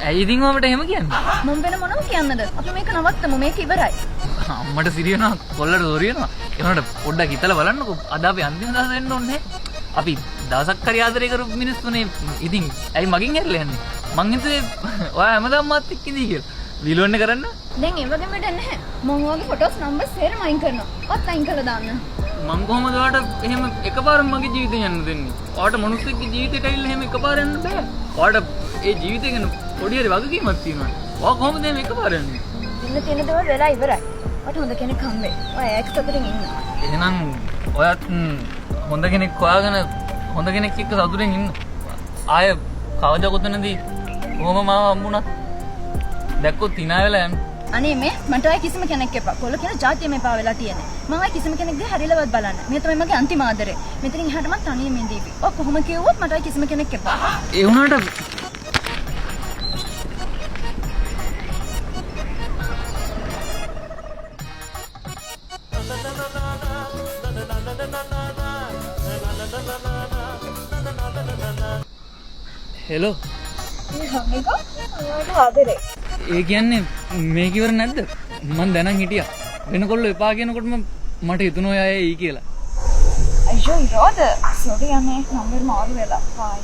ඇයි ඉතින් ඔයාට එහෙම කියන්නේ? මම වෙන මොනව කියන්නද? අපි මේක නවත්තමු. මේක ඉවරයි. අම්මට සිරි වෙනවා, කොල්ලට සොරි වෙනවා. ඒ වුණාට පොඩ්ඩක් හිතලා බලන්නකෝ. අද අපි අන්තිම දවස වෙන්න ඕනේ. අපි දවසක් හරි ආදරය කරපු මිනිස්සුනේ. ඉතින් ඇයි මගෙන් හැරිලා යන්නේ? මං හිතුවේ ඔයා හැමදාම මාත් එක්ක ඉඳී කියලා. විලෝන්නේ කරන්න? දැන් ඒ වගේම වැඩක් නැහැ. මං ඔයාගේ ෆොටෝස් නම්බර් සේරම අයින් කරනවා. ඔයත් අයින් කරලා දාන්න. මං කොහොමද ඔයාට එහෙම එකපාරම මගේ ජීවිතේ යන්න දෙන්නේ? ඔයාට මනුස්සෙක්ගේ ජීවිතේට ඇවිල්ලා එහෙම එකපාර යන්න බෑ. ඔයාට ඒ ජීවිතේ ගැන පොඩි හරි වගකීමක් තියෙනවා. ඔයා කොහොමද එහෙම එකපාර යන්නේ? වෙන්න තියෙන දේවල් වෙලා ඉවරයි. ඔයාට හොඳ කෙනෙක් හම්බෙයි. ඔයා එක්ක සතුටින් ඉන්න. එහෙනම් ඔයත් හොඳ කෙනෙක් හොයාගෙන හොඳ කෙනෙක් එක්ක සතුටින් ඉන්න. ආය කවදා කොතනදී කොහොම මාව හම්බුණත් දැක්කොත් hina වෙලා යන්න. අනේ මේ මට ආයේ කිසිම කෙනෙක් එපා. කොල්ල කියන ජාතියම එපා වෙලා තියෙන්නේ. මං ආයේ කිසිම කෙනෙක් දිහා හැරිලවත් බලන්න. මේ තමයි මගේ අන්තිම ආදරේ. මෙතනින් එහාට මං තනියම ඉඳීවි. ඔය කොහොම කිව්වොත් මට ආයේ කිසිම කෙනෙක් එපා. ඒ වුණාට හෙලෝ. ආදරේ. ඒ කියන්නේ මේක ඉවර නැද්ද? මං දැනන් හිටියා. වෙන කොල්ලෝ එපා කියනකොටම මට හිතුණා ඔය අය එයි කියලා. අයියෝ ඉරෝද. සෝරි අනේ නම්බර් මාරු වෙලා. බයි.